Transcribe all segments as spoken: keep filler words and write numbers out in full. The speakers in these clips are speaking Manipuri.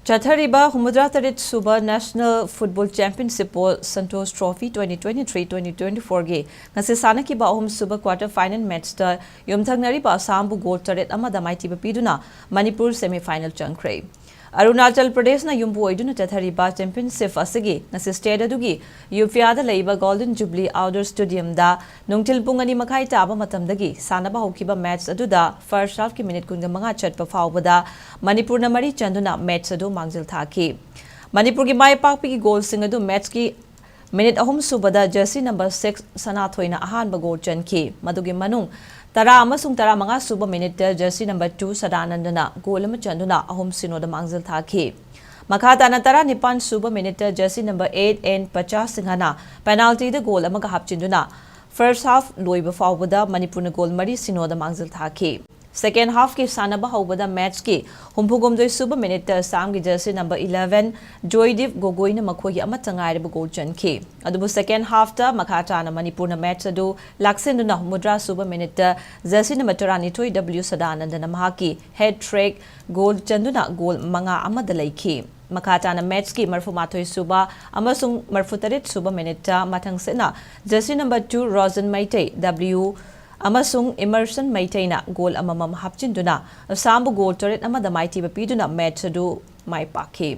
ꯆꯠꯊꯔꯤꯕ ꯍꯨꯝꯐꯨꯇꯔꯦꯠ ꯁꯨꯕ National Football Championship Paul Santosh Trophy twenty twenty-three twenty twenty-fourꯒꯤ ꯉꯁꯤ ꯁꯥꯟꯅꯈꯤꯕ ꯑꯍꯨꯝ ꯁꯨꯕ quarter final matchꯇ ꯌꯨꯝꯊꯪꯅꯔꯤꯕ ꯑꯁꯥꯝꯕꯨ ꯒꯣꯜ ꯇꯔꯦꯠ ꯑꯃꯗ ꯃꯥꯏꯊꯤꯕ ꯄꯤꯗꯨꯅ ꯃꯅꯤꯄꯨꯔ semi final ꯆꯪꯈ꯭ꯔꯦ꯫ ꯑꯔꯨꯅꯥꯆꯜ ꯄ꯭ꯔꯗꯦꯁꯅ ꯌꯨꯝꯕꯨ ꯑꯣꯏꯗꯨꯅ ꯆꯠꯊꯔꯤꯕ championship ꯑꯁꯤꯒꯤ ꯉꯁꯤ state ꯑꯗꯨꯒꯤ ꯌꯨꯐꯤꯌꯥꯗ ꯂꯩꯕ Golden Jubilee Outdoor Stadiumꯗ ꯅꯨꯡꯊꯤꯜ ꯄꯨꯡ ꯑꯅꯤ ꯃꯈꯥꯏ ꯇꯥꯕ ꯃꯇꯝꯗꯒꯤ ꯁꯥꯟꯅꯕ ꯍꯧꯈꯤꯕ match ꯑꯗꯨꯗ first halfꯀꯤ minute ꯀꯨꯟꯃꯉꯥ ꯆꯠꯄ ꯐꯥꯎꯕꯗ ꯃꯅꯤꯄꯨꯔꯅ ꯃꯔꯤ ꯆꯟꯗꯨꯅ match ꯑꯗꯨ ꯃꯥꯡꯖꯤꯜ ꯊꯥꯈꯤ꯫ ꯃꯅꯤꯄꯨꯔꯒꯤ ꯃꯥꯏ ꯄꯥꯛꯄꯒꯤ ꯒꯣꯜꯁꯤꯡ ꯑꯗꯨ matchꯀꯤ minute ꯑꯍꯨꯝ ꯁꯨꯕꯗ jersey number six ꯁꯅꯥꯊꯣꯏꯅ ꯑꯍꯥꯟꯕ ꯒꯣꯜ ꯆꯟꯈꯤ꯫ ꯃꯗꯨꯒꯤ ꯃꯅꯨꯡ ꯇꯔꯥ ꯑꯃꯁꯨꯡ ꯇꯔꯥꯃꯉꯥ ꯁꯨꯕ minuteꯇ jersey number two ꯁꯗꯥꯅꯟꯗꯅ ꯒꯣꯜ ꯑꯃ ꯆꯟꯗꯨꯅ ꯑꯍꯨꯝ ꯁꯤꯅꯣꯗ ꯃꯥꯡꯖꯤꯜ ꯊꯥꯈꯤ꯫ ꯃꯈꯥ ꯇꯥꯅ ꯇꯔꯥꯅꯤꯄꯥꯟ ꯁꯨꯕ minuteꯇ jersey number eight ꯑꯦꯟ ꯄꯆꯥ ꯁꯤꯡꯍꯅ penaltyꯗ ꯒꯣꯜ ꯑꯃꯒ ꯍꯥꯞꯆꯤꯟꯗꯨꯅ first half ꯂꯣꯏꯕ ꯐꯥꯎꯕꯗ ꯃꯅꯤꯄꯨꯔꯅ ꯒꯣꯜ ꯃꯔꯤ ꯁꯤꯅꯣꯗ ꯃꯥꯡꯖꯤꯜ ꯊꯥꯈꯤ꯫ Second halfꯀꯤ ꯁꯥꯟꯅꯕ ꯍꯧꯕꯗ matchꯀꯤ ꯍꯨꯝꯐꯨ ꯍꯨꯝꯗꯣꯏ ꯁꯨꯕ minuteꯇ ꯑꯁꯥꯝꯒꯤ jersey number eleven ꯖꯣꯏꯗꯤꯞ ꯒꯣꯒꯣꯏꯅ ꯃꯈꯣꯏꯒꯤ ꯑꯃꯠꯇ ꯉꯥꯏꯔꯕ ꯒꯣꯜ ꯆꯟꯈꯤ꯫ ꯑꯗꯨꯕꯨ second halfꯇ ꯃꯈꯥ ꯇꯥꯅ ꯃꯅꯤꯄꯨꯔꯅ match ꯑꯗꯨ ꯂꯥꯛꯁꯤꯟꯗꯨꯅ ꯍꯨꯝꯐꯨꯇꯔꯥ ꯁꯨꯕ minuteꯇ jersey number ꯇꯔꯥꯅꯤꯊꯣꯏ ꯗꯕ꯭ꯂꯤꯎ ꯁꯗꯥꯅꯟꯗꯅ ꯃꯍꯥꯛꯀꯤ hat-trick ꯒꯣꯜ ꯆꯟꯗꯨꯅ ꯒꯣꯜ ꯃꯉꯥ ꯑꯃꯗ ꯂꯩꯈꯤ꯫ ꯃꯈꯥ ꯇꯥꯅ matchꯀꯤ ꯃꯔꯤꯐꯨ ꯃꯥꯊꯣꯏ ꯁꯨꯕ ꯑꯃꯁꯨꯡ ꯃꯔꯤꯐꯨ ꯇꯔꯦꯠ ꯁꯨꯕ minuteꯇ ꯃꯊꯪ ꯁꯤꯠꯅ jersey number two Rojan Meitei W ꯑꯃꯁꯨꯡ ꯏꯃꯔꯁꯟ ꯃꯩꯇꯩꯅ ꯒꯣꯜ ꯑꯃꯃꯝ ꯍꯥꯞꯆꯤꯟꯗꯨꯅ ꯑꯁꯥꯝꯕꯨ ꯒꯣꯜ ꯇꯔꯦꯠ ꯑꯃꯗ ꯃꯥꯏꯊꯤꯕ ꯄꯤꯗꯨꯅ match ꯑꯗꯨ ꯃꯥꯏ ꯄꯥꯛꯈꯤ꯫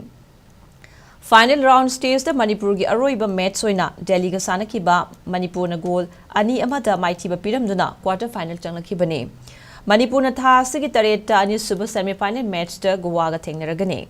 Final round stageꯇ ꯃꯅꯤꯄꯨꯔꯒꯤ ꯑꯔꯣꯏꯕ match ꯑꯣꯏꯅ ꯗꯦꯜꯂꯤꯒ ꯁꯥꯟꯅꯈꯤꯕ ꯃꯅꯤꯄꯨꯔꯅ ꯒꯣꯜ ꯑꯅꯤ ꯑꯃꯗ ꯃꯥꯏꯊꯤꯕ ꯄꯤꯔꯝꯗꯨꯅ quarter final ꯆꯪꯂꯛꯈꯤꯕꯅꯤ꯫ ꯃꯅꯤꯄꯨꯔꯅ ꯊꯥ ꯑꯁꯤꯒꯤ ꯇꯔꯦꯠꯇ ꯑꯅꯤꯁꯨꯕ semi final matchꯇ ꯒꯣꯋꯥꯒ ꯊꯦꯡꯅꯔꯒꯅꯤ꯫